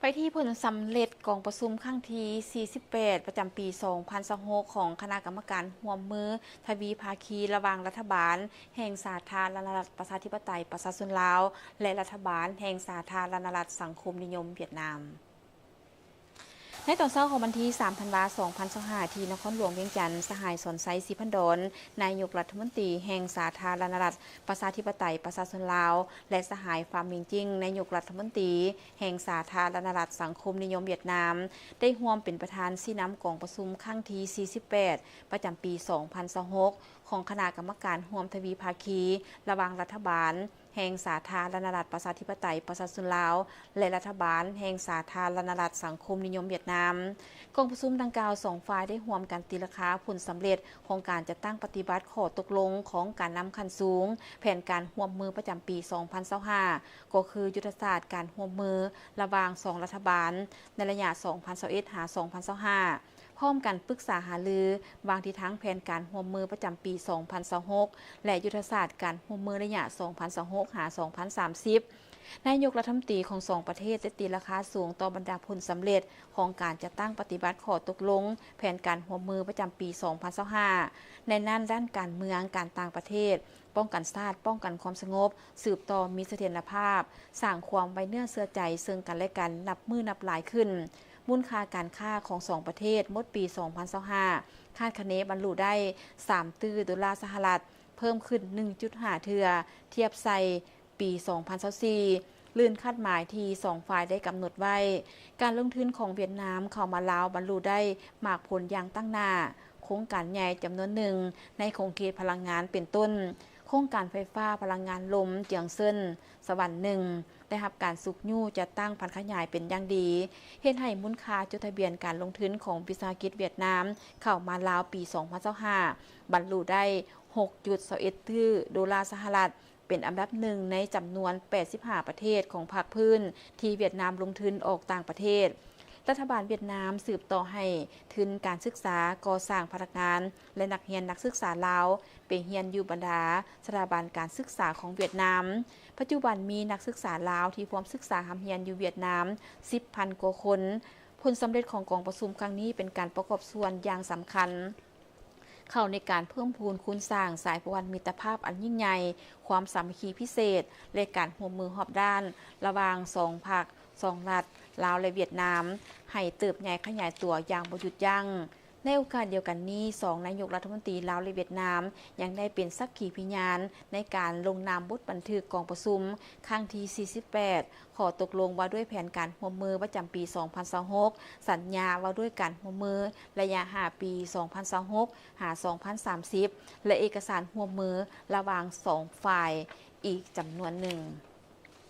ໄປທີ່ຜົນສຳເລັດກອງປະຊຸມຄັ້ງທີສີ່ສິບແປດ ປະຈຳປີສອງພັນຊາວຫົກ ຂອງຄະນະກຳມະການຮ່ວມມືທະວີພາຄີ ລະຫວ່າງລັດຖະບານແຫ່ງສາທາລະນະລັດປະຊາທິປະໄຕປະຊາຊົນລາວ ແລະ ລັດຖະບານແຫ່ງສາທາລະນະລັດສັງຄົມນິຍົມຫວຽດນາມ. ໃນຕອນເຊົ້າຂອງວັນທີສາມ ທັນວາ ສອງພັນຊາວຫ້າ ທີ່ນະຄອນຫຼວງວຽງຈັນ, ສະຫາຍ ສອນໄຊ ສີພັນດອນ ນາຍົກລັດຖະມົນຕີແຫ່ງສາທາລະນະລັດປະຊາທິປະໄຕປະຊາຊົນລາວ ແລະ ສະຫາຍ ຟາມມິງຈິງ ນາຍົກລັດຖະມົນຕີແຫ່ງສາທາລະນະລັດສັງຄົມນິຍົມຫວຽດນາມ ໄດ້ຮ່ວມເປັນປະທານຊີ້ນຳກອງປະຊຸມຄັ້ງທີສີ່ສິບແປດ ປະຈຳປີສອງພັນຊາວຫົກ ຂອງຄະນະກຳມະການຮ່ວມທະວີພາຄີ ລະຫວ່າງລັດຖະບານ ແຫ່ງສາທາລະນະລັດປະຊາທິປະໄຕປະຊາຊົນລາວ ແລະ ລັດຖະບານແຫ່ງສາທາລະນະລັດສັງຄົມນິຍົມຫວຽດນາມ. ກອງປະຊຸມດັ່ງກ່າວ ສອງຝ່າຍໄດ້ຮ່ວມກັນຕີລາຄາຜົນສຳເລັດຂອງການຈັດຕັ້ງປະຕິບັດຂໍ້ຕົກລົງຂອງການນຳຂັ້ນສູງ ແຜນການຮ່ວມມືປະຈຳປີສອງພັນຊາວຫ້າ ກໍຄືຍຸດທະສາດການຮ່ວມມືລະຫວ່າງສອງລັດຖະບານ ໃນໄລຍະສອງພັນຊາວເອັດ ຫາ ສອງພັນຊາວຫ້າ ພ້ອມກັນປຶກສາຫາລືວາງທິດທາງແຜນການຮ່ວມມືປະຈຳປີສອງພັນຊາວຫົກ ແລະ ຍຸດທະສາດການຮ່ວມມືໄລຍະສອງພັນຊາວຫົກ ຫາ ສອງພັນສາມສິບ. ນາຍົກລັດຖະມົນຕີຂອງສອງປະເທດໄດ້ຕີລາຄາສູງຕໍ່ບັນດາຜົນສຳເລັດຂອງການຈັດຕັ້ງປະຕິບັດຂໍ້ຕົກລົງແຜນການຮ່ວມມືປະຈຳປີສອງພັນຊາວຫ້າ ໃນນັ້ນດ້ານການເມືອງ, ການຕ່າງປະເທດ, ປ້ອງກັນຊາດ, ປ້ອງກັນຄວາມສະຫງົບ, ສືບຕໍ່ມີສະຖຽນລະພາບ, ສ້າງຄວາມໄວ້ເນື້ອເຊື່ອໃຈເຊິ່ງກັນແລະກັນນັບມື້ນັບຫຼາຍຂຶ້ນ. ມູນຄ່າການຄ້າຂອງສອງປະເທດໝົດປີສອງພັນຊາວຫ້າ ຄາດຄະເນບັນລຸໄດ້ສາມຕື້ໂດລາສະຫະລັດ, ເພີ່ມຂຶ້ນໜຶ່ງຈຸດຫ້າເທື່ອ ທຽບໃສ່ປີສອງພັນຊາວສີ່ ລື່ນຄາດໝາຍທີ່ສອງຝ່າຍໄດ້ກຳນົດໄວ້. ການລົງທຶນຂອງຫວຽດນາມເຂົ້າມາລາວບັນລຸໄດ້ໝາກຜົນຢ່າງຕັ້ງໜ້າ. ໂຄງການໃຫຍ່ຈຳນວນໜຶ່ງໃນຂົງເຂດພະລັງງານເປັນຕົ້ນ ໂຄງການໄຟຟ້າພະລັງງານລົມຈຽງເຊິນ ສະຫວັນໜຶ່ງ ໄດ້ຮັບການຊຸກຍູ້ຈັດຕັ້ງຜັນຂະຫຍາຍເປັນຢ່າງດີ, ເຮັດໃຫ້ມູນຄ່າຈົດທະບຽນການລົງທຶນຂອງວິສາຫະກິດຫວຽດນາມເຂົ້າມາລາວປີສອງພັນຊາວຫ້າ ບັນລຸໄດ້ຫົກຈຸດຊາວເອັດຕື້ໂດລາສະຫະລັດ, ເປັນອັນດັບໜຶ່ງໃນຈຳນວນແປດສິບຫ້າປະເທດຂອງພາກພື້ນທີ່ຫວຽດນາມລົງທຶນອອກຕ່າງປະເທດ. ລັດຖະບານຫວຽດນາມສືບຕໍ່ໃຫ້ທຶນການສຶກສາ, ກໍ່ສ້າງພະນັກງານ ແລະ ນັກຮຽນນັກສຶກສາລາວໄປຮຽນຢູ່ບັນດາສະຖາບັນການສຶກສາຂອງຫວຽດນາມ. ປັດຈຸບັນມີນັກສຶກສາລາວທີ່ພວມສຶກສາຮ່ຳຮຽນຢູ່ຫວຽດນາມສິບພັນກວ່າຄົນ. ຜົນສຳເລັດຂອງກອງປະຊຸມຄັ້ງນີ້ເປັນການປະກອບສ່ວນຢ່າງສຳຄັນເຂົ້າໃນການເພີ່ມພູນຄູນສ້າງສາຍພົວພັນມິດຕະພາບອັນຍິ່ງໃຫຍ່, ຄວາມສາມັກຄີພິເສດ ແລະ ການຮ່ວມມືຮອບດ້ານລະຫວ່າງສອງພັກ, ສອງລັດ, ລາວ ແລະ ຫວຽດນາມ ໃຫ້ເຕີບໃຫຍ່ຂະຫຍາຍຕົວຢ່າງບໍ່ຢຸດຢັ້ງ. ໃນໂອກາດດຽວກັນນີ້, ສອງນາຍົກລັດຖະມົນຕີລາວ ແລະ ຫວຽດນາມ ຍັງໄດ້ເປັນສັກຂີພະຍານໃນການລົງນາມບົດບັນທຶກກອງປະຊຸມຄັ້ງທີສີ່ສິບແປດ ຂໍ້ຕົກລົງວ່າດ້ວຍແຜນການຮ່ວມມືປະຈຳປີສອງພັນຊາວຫົກ, ສັນຍາວ່າດ້ວຍການຮ່ວມມືໄລຍະຫ້າປີ ສອງພັນຊາວຫົກ ຫາ ສອງພັນສາມສິບ ແລະ ເອກະສານຮ່ວມມືລະຫວ່າງສອງຝ່າຍອີກຈຳນວນໜຶ່ງ.